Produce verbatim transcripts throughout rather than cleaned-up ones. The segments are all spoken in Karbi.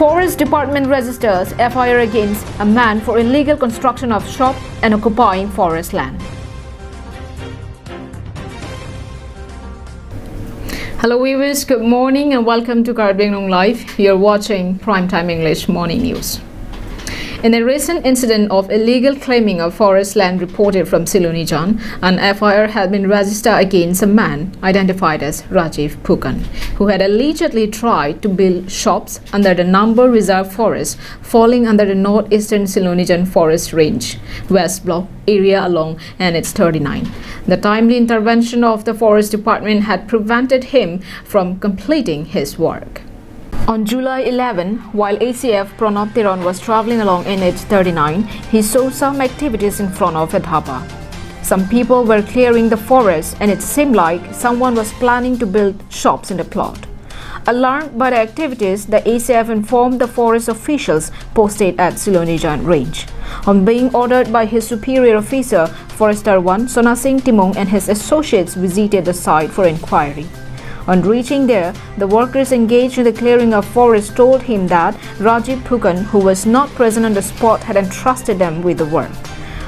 Forest Department registers F I R against a man for illegal construction of shop and occupying forest land. Hello viewers, good morning and welcome to Karbi Anglong Live. You're watching Prime Time English Morning News. In a recent incident of illegal claiming of forest land reported from Silonijan, an F I R had been registered against a man identified as Rajiv Phukan, who had allegedly tried to build shops under the Namber Reserve Forest, falling under the Northeastern Silonijan Forest Range, West Block area along N H thirty-nine. The timely intervention of the Forest Department had prevented him from completing his work. On July eleven, while A C F Pranab Teron was traveling along N H thirty-nine, he saw some activities in front of a dhaba. Some people were clearing the forest, and it seemed like someone was planning to build shops in the plot. Alarmed by the activities, the A C F informed the forest officials posted at Silonijan Range. On being ordered by his superior officer, Forester one Sona Singh Timung and his associates visited the site for inquiry. On reaching there, the workers engaged in the clearing of forest told him that Rajiv Phukan, who was not present on the spot, had entrusted them with the work.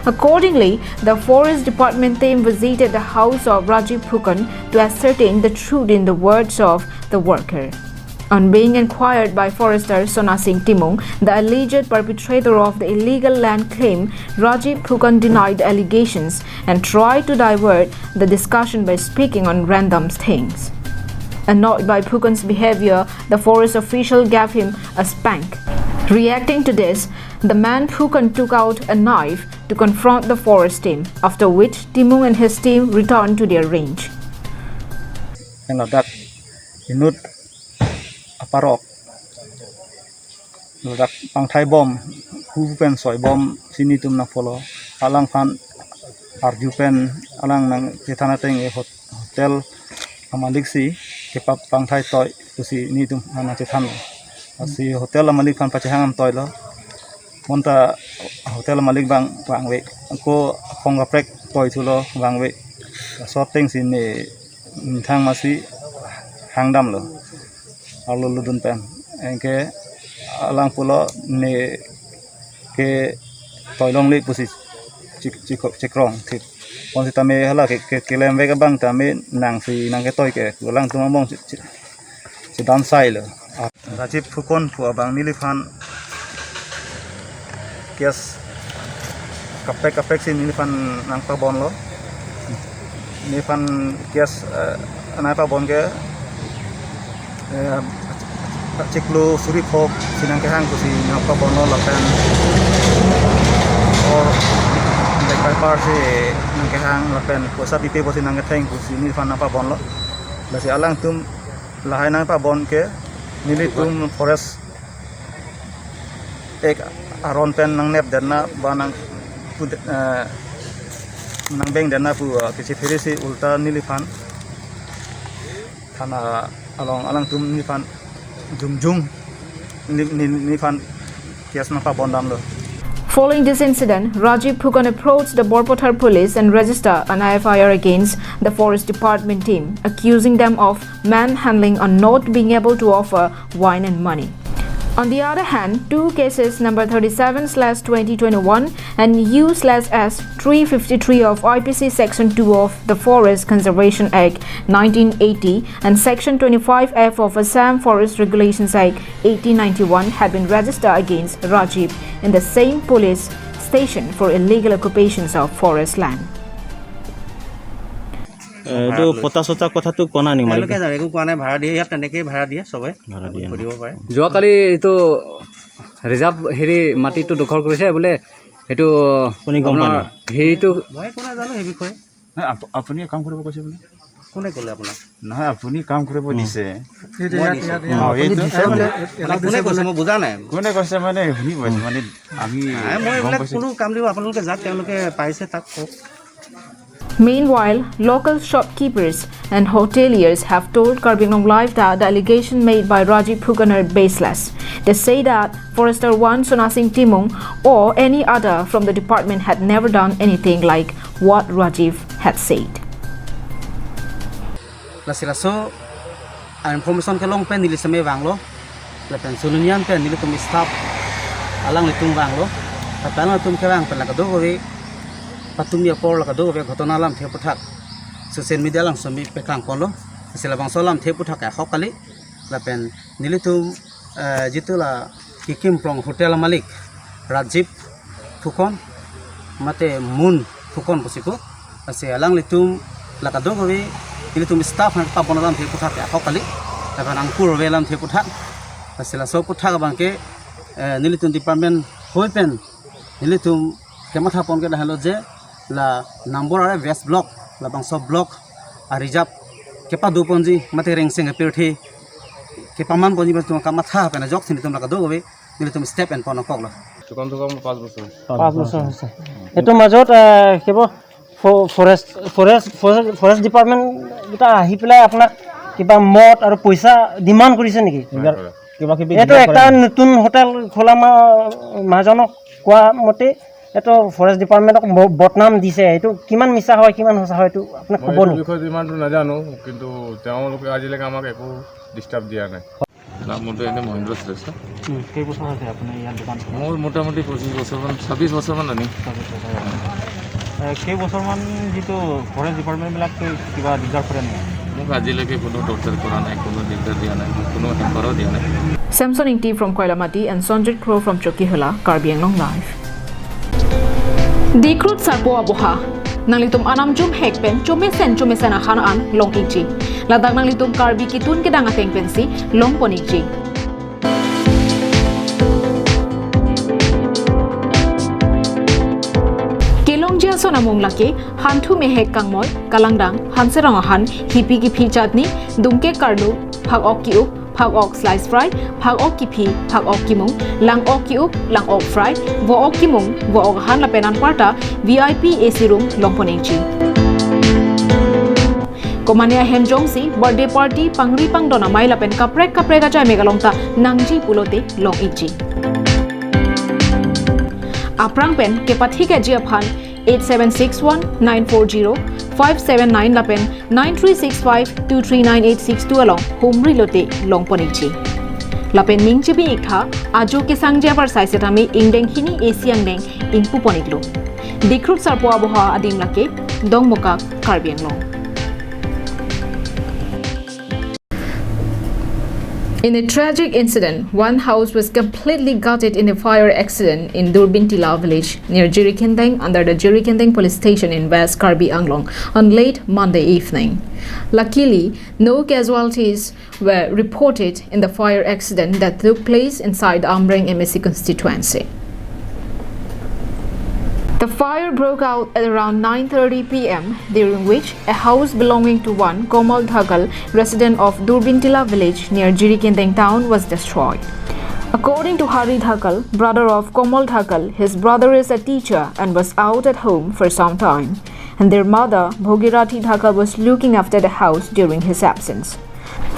Accordingly, the Forest Department team visited the house of Rajiv Phukan to ascertain the truth in the words of the worker. On being inquired by Forester Sona Singh Timung, the alleged perpetrator of the illegal land claim, Rajiv Phukan denied the allegations and tried to divert the discussion by speaking on random things. Annoyed by Phukan's behavior, the forest official gave him a spank. Reacting to this, the man Phukan took out a knife to confront the forest team, after which Timung and his team returned to their range. Eno dak inut aparok. Ladak pangthai bom, hu pen soi bom si nelitum nangpolo. Alangphan arju pen alang nangchethan ateng e hot-, hotel amalik si kepap pangthai toi pusi nelitum nangchethan lo. Lasi hotel amalik aphan pachehang toilo. Bonta hotel amalik abang vangve. Ako akhong kaprek toi thulo vangve. Laso ateng si ne ningthang masi hangdamlo. Arlo ludun pen. Anke alang pulo ne ke toi longle pusi chik-, chik-, chikrong thip. Pon sitame hala ke, ke, keklem vek abang tame nangsi nangketoi ke. Alangtum among si, si, si dam sailo. Rajiv Phukan pu abang neliphan case kaprek kaprek si neliphan nangpabonlo. Neliphan case, eh, nangpabon ke, eh, chiklo suri phok si nangkehang pusi nangpabonlo lapen or black pepper si nangkehang lapen poisa pipe pusi nangketheng pusi neliphan nangpabonlo. Lasi alangtum lahai nangpabon ke nelitum forest ek aron pen nangnep detna ba nang pude-, eh, nangbeng detna pu, eh, kachephere si ulta neliphan thana along alangtum neliphan jungjung ne-, ne-, neliphan case nangpabondamlo. Following this incident, Rajiv Phukan approached the Borpathar police and registered an F I R against the Forest Department team, accusing them of manhandling and not being able to offer wine and money. On the other hand, two cases number thirty-seven slash twenty twenty-one and U slash S three fifty-three of I P C Section two of the Forest Conservation Act nineteen eighty and Section twenty-five F of Assam Forest Regulations Act eighteen ninety-one had been registered against Rajiv in the same police station for illegal occupations of forest land. এইটো পটা চটা কথাটো কোৱা নাই নেকি মালিকে? তেওঁলোকে জানে, একো কোৱা নাই, ভাড়া দিয়ে, ইয়াত তেনেকেই ভাড়া দিয়ে চবে। ভাড়া দিয়ে ন? কৰিব পাৰে। যোৱাকালি এইটো ৰিজাৰ্ভ হেৰি মাটিটো দখল কৰিছে বোলে, এইটো কোনে গম পালে? আপোনাৰ হেৰিটো মই একো নাজানো সেই বিষয়ে। নহয়, আপ-, আপুনি কাম কৰিব কৈছে বোলে? কোনে ক'লে আপোনাক? নহয়, আপুনি কাম কৰিব দিছে। মই দিছো। অ, আপুনি এইটো দিছে বোলে। আপোনাক কোনে কৈছে? মই বুজা নাই। কোনে কৈছে মানে শুনি পাইছো, মানে আমি নাই, মই গম এইবিলাক পাইছো। কোনো কাম দিব, আপোনালোকে যাক তেওঁলোকে পাইছে তাক কওক। Meanwhile, local shopkeepers and hoteliers have told Karbi Anglong Live that the allegation made by Rajiv Phukan are baseless. They say that Forester one Sona Singh Timung or any other from the department had never done anything like what Rajiv had said. Lasi laso a-information kelong pen neli seme vanglo. Lapen sulunian pen nelitum staff alanglitum vanglo. Lapen alanglitum kevang pen la kadokave patumi apor la kadokave ghotona lamthe aputhak social media along semi pekang ponlo. Lasi labangso lamthe aputhak ahok kali. Lapen nelitum, eh, jitu la Kikim Prong Hotel malik Rajiv Phukan mate Mun Phukan pusi pu. Lasi alanglitum la kadokave nelitum staff aphan pabon lamthe aputhak ahok kali. Lapen angkur ave lamthe aputhak. Lasi laso aputhak abangke, eh, nelitum department hoi pen nelitum kematha pon ke dak henlo je la number are West Block, labangso block a-reserve kepado ponji mate rengseng apirthe kepaman ponji pu atum kamatha pen ajoksi nelitum la kadokave nelitum step en pon nangkoklo. কমসে কম পাঁচ বছৰ। পাঁচ বছৰ হৈছে। এইটো মাজত, আহ, কিবা ফ-, forest, forest, forest, forest department কেইটা আহি পেলাই আপোনাক কিবা মদ আৰু পইচা ডিমাণ্ড কৰিছে নেকি? হয়, হয়। কিবা কিবি এইটো ডিমাণ্ড এটা কৰে নেকি? নতুন হোটেল খোলা মা-, মহাজনক কোৱা মতে এইটো ফৰেষ্ট ডিপাৰ্টমেণ্টক ব-, বদনাম দিছে। এইটো কিমান মিছা হয়, কিমান সঁচা হয়, এইটো আপোনাক মই ক'ব এইটো নেকি? বিষয়ে যিমানটো নাজানো, কিন্তু তেওঁলোকে আজিলৈকে আমাক একো ডিষ্টাৰ্ব দিয়া নাই। নাম মোৰতো এনে মহেন্দ্ৰ শ্ৰেষ্ঠ। উম, কেইবছৰ হৈছে আপুনি ইয়াত দোকান খোলা? মোৰ মোটামুটি পঁচিছ বছৰমান, ছাব্বিছ বছৰমান ৰানিং। ছাব্বিছ বছৰ। এ, কেইবছৰমান যিটো ফৰেষ্ট ডিপাৰ্টমেণ্টবিলাকে কিবা দিগদাৰ কৰে নেকি? মোক আজিলৈকে কোনো টৰ্চাৰ কৰা নাই, কোনো দিগদাৰ দিয়া নাই, মোক কোনো হেম্পাৰো দিয়া নাই। Samson Ingti from Koilamati and Sanjit Kro from Chokihola, Karbi Anglong Live. Dikrut sarpo aboha. Nanglitum anam jumhek pen chomesen chomesen ahan an long ikji. Ladak nanglitum Karbi kitun kedang ateng pensi long pon ikji. Kelongji ason amung lake, hanthu mehek kangmoi, kalangdang, hanserong ahan, hipi kiphi chutney, dungke karlu, phak-ok ki-up, phak-ok slice fry, phak-ok kiphi, phak-ok kimung, lang-ok ki-up, lang-ok fry, vo-ok kimung, vo-ok ahan lapen anparta V I P A C room long pon ikji. Komane ahem jongsi birthday party, pangri pangdon amei lapen kaprek kaprek ajai megalong ta nangji pulote long ikji. Aphrang pen kepathik aji aphan eight seven six one nine four zero five seven nine lapen nine three six five two three nine eight six two along humri lote long pon ikji. Lapen ning chibi iktha ajo kesangji apar sai setame ingdeng hini A C angdeng ingpu pon iklo. Dikrut sarpo aboha adim lake Dongmukak, Karbi Anglong. In a tragic incident, one house was completely gutted in a fire accident in Durbintila village near Jirikindeng under the Jirikindeng police station in West Karbi Anglong on late Monday evening. Luckily, no casualties were reported in the fire accident that took place inside the Amreng M A C constituency. The fire broke out at around nine thirty P M, during which a house belonging to one Komal Dhakal, resident of Durbintila village near Jirikindeng town, was destroyed. According to Hari Dhakal, brother of Komal Dhakal, his brother is a teacher and was out at home for some time, and their mother, Bhogirathi Dhakal, was looking after the house during his absence.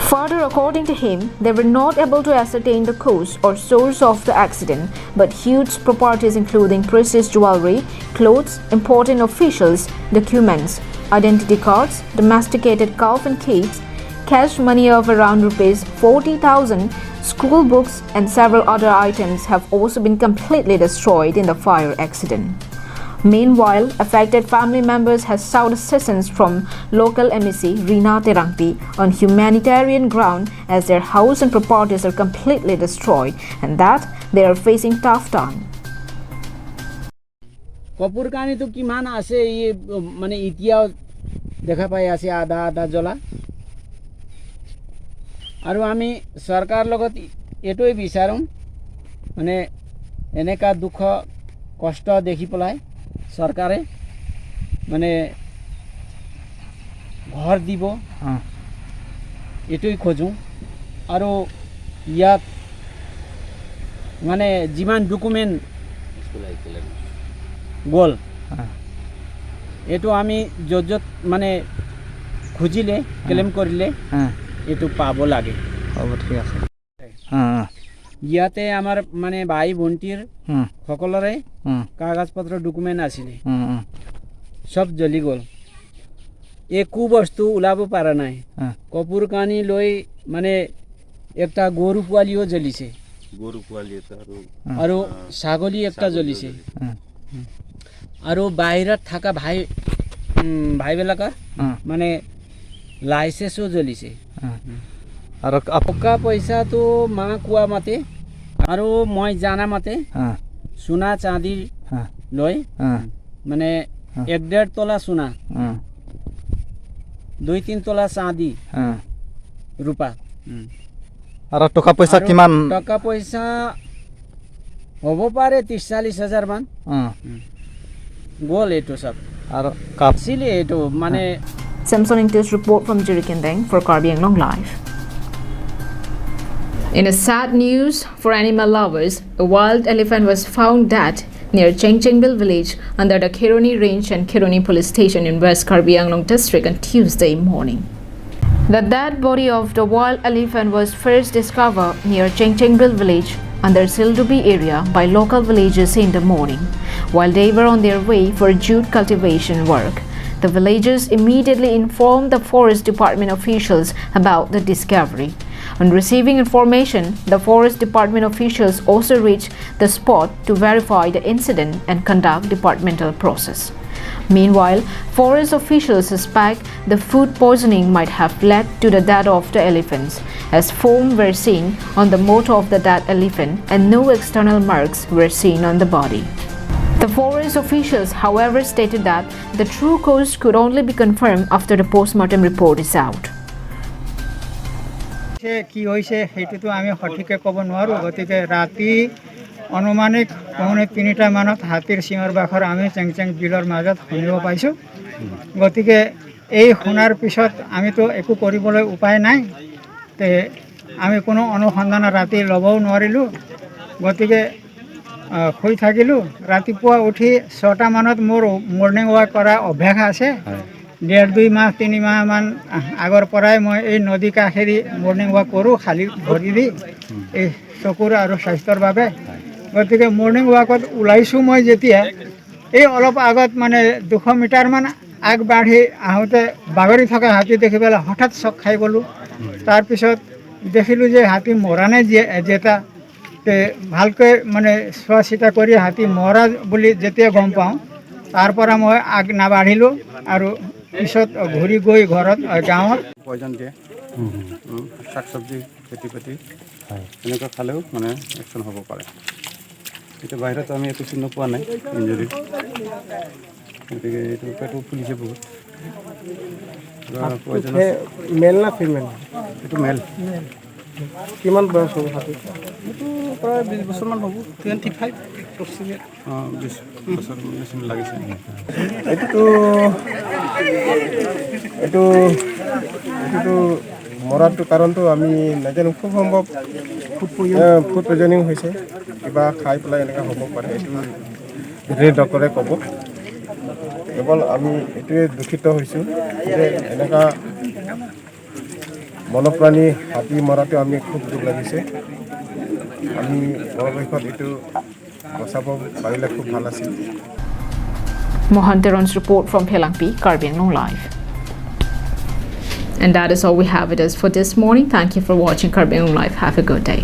Further, according to him, they were not able to ascertain the cause or source of the accident, but huge properties including precious jewelry, clothes, important officials' documents, identity cards, domesticated calf and cakes, cash money of around rupees forty thousand, school books, and several other items have also been completely destroyed in the fire accident. Meanwhile, affected family members have sought assistance from local M A C Rina Terangpi on humanitarian ground as their house and properties are completely destroyed and that they are facing tough time. কাপোৰ কানিটো কিমান আছে, এই, মানে, এতিয়াও দেখা পাই আছে আধা আধা জ্বলা। আৰু আমি চৰকাৰৰ লগত এইটোৱে বিচাৰোঁ, মানে, এনেকা দুখ কষ্ট দেখি পেলাই চৰকাৰে, মানে, ঘৰ দিব, অ। এইটোৱে খোজোঁ। আৰু ইয়াত, মানে, যিমান ডকুমেণ্ট গ'ল, অ। এইটো আমি য'ত য'ত, মানে, খুজিলে, অ। ক্লেইম কৰিলে, অ। এইটো পাব লাগে। হ'ব, ঠিক আছে। অ, অ। ইয়াতে আমাৰ, মানে, ভাই ভণ্টিৰ, উম। সকলোৰে, উম। কাগজ পত্ৰ, ডকুমেণ্ট আছিলে। উম, উম। চব জ্বলি গ'ল। একো বস্তু ওলাব পৰা নাই। অ। কাপোৰ কানি লৈ, মানে, একটা গরু পোৱালিও জ্বলিছে। গরু পোৱালি এটা আৰু, উম। আৰু আহ, ছাগলী একটা ছাগলীও জ্বলিছে। জ্বলিছে। উম। আৰু বাহিৰত থকা ভাই, উম, ভাইবিলাকৰ উম। মানে লাইচেন্সো জ্বলিছে। উম। আৰু আপ- টকা পইচাটো মা কোৱা মতে আৰু মই জানা মতে উম। সোণা চাঁদি উম। লৈ উম। মানে উম। এক ডেৰ তোলা সোণা, উম। দুই তিন তোলা চাঁদি, উম। ৰূপা। উম। আৰু টকা পইচা আৰু কিমান? টকা পইচা হ'ব পাৰে ত্ৰিশ চল্লিশ হাজাৰ মান। উম। উম। গ'ল এইটো চব। আৰু কাপ- আছিলে এইটো মানে Samson Ingti's report from Jirikindeng for Karbi Anglong Live. In a sad news for animal lovers, a wild elephant was found dead near Chengchengbil village under the Kheroni Range and Kheroni Police Station in West Karbi Anglong district on Tuesday morning. The dead body of the wild elephant was first discovered near Chengchengbil village under Sildubi area by local villagers in the morning, while they were on their way for jute cultivation work. The villagers immediately informed the forest department officials about the discovery. On receiving information, the forest department officials also reached the spot to verify the incident and conduct departmental process. Meanwhile, forest officials suspect the food poisoning might have led to the death of the elephants, as foam were seen on the motor of the dead elephant and no external marks were seen on the body. The forest officials, however, stated that the true cause could only be confirmed after the postmortem report is out. পিছে কি হৈছে সেইটোতো আমি সঠিককৈ ক'ব নোৱাৰোঁ। গতিকে ৰাতি আনুমানিক পৌনে তিনিটা মানত হাতীৰ চিঞৰ বাখৰ আমি চেংচেং বিলৰ মাজত শুনিব পাইছোঁ। গতিকে এই শুনাৰ পিছত আমিতো একো কৰিবলৈ উপায় নাই। তে আমি কোনো অনুসন্ধান ৰাতি ল'বও নোৱাৰিলোঁ। গতিকে, আহ, শুই থাকিলোঁ। ৰাতিপুৱা উঠি ছটা মানত মোৰ মৰ্ণিং ৱাক কৰা অভ্যাস আছে। হয়। ডেৰ দুই মাহ, তিনি মাহমান আগৰ পৰাই মই এই নদী কাষেদি মৰ্ণিং ৱাক কৰোঁ, খালী ভৰি দি, উম। এই চকুৰ আৰু স্বাস্থ্যৰ বাবে। হয়। গতিকে মৰ্ণিং ৱাকত ওলাইছোঁ মই যেতিয়া, এই অলপ আগত মানে দুশ মিটাৰমান আগবাঢ়ি আহোঁতে বাগৰি থকা হাতী দেখি পেলাই হঠাৎ চক খাই গ'লোঁ। উম। তাৰপিছত দেখিলোঁ যে হাতী মৰা নে জীয়া-, জেতা। তে ভালকৈ মানে চোৱা চিতা কৰি হাতী মৰা বুলি যেতিয়া গম পাওঁ, তাৰ পৰা মই আগ নাবাঢ়িলোঁ আৰু পিছত ঘূৰি গৈ ঘৰত, গাঁৱত। পয়জন দিয়ে। হুম, হুম। উম, শাক চব্জি খেতি বাতি। হয়। এনেকুৱা খালেও মানে একশ্যন হ'ব পাৰে। এতিয়া বাহিৰত আমি একো চিহ্ন পোৱা নাই ইঞ্জুৰি। গতিকে এইটো পেটো ফুলিছে বহুত। কিবা হাতীটো পয়জন আছে। ফে-, মেল না ফিমেল? এইটো মেল। মেল। কিমান বয়স হ'ব হাতী? এইটো প্ৰায় বিশ বছৰমান হ'ব। Twenty five approximate. অ, বিশ বছৰ নিচিনা লাগিছে। এইটোতো, এইটো, এইটোতো মৰাটো কাৰণটো আমি নাজানো। খুব সম্ভৱ ফুড পয়জন। এ, ফুড পয়জনিং হৈছে, কিবা খাই পেলাই এনেকুৱা হ'ব পাৰে। এইটো ভেটেৰিনেৰী ডক্টৰে ক'ব। কেৱল আমি এইটোৱে দুখিত হৈছোঁ যে এনেকুৱা বন্যপ্ৰাণী হাতী মৰাটো আমি খুব দুখ লাগিছে। আমি পৰাপক্ষত এইটো বচাব পাৰিলে খুব ভাল আছিল। Mohan Teron's report from Phelangpi, Karbi Anglong Live. And that is all we have it is for this morning. Thank you for watching Karbi Anglong Live. Have a good day.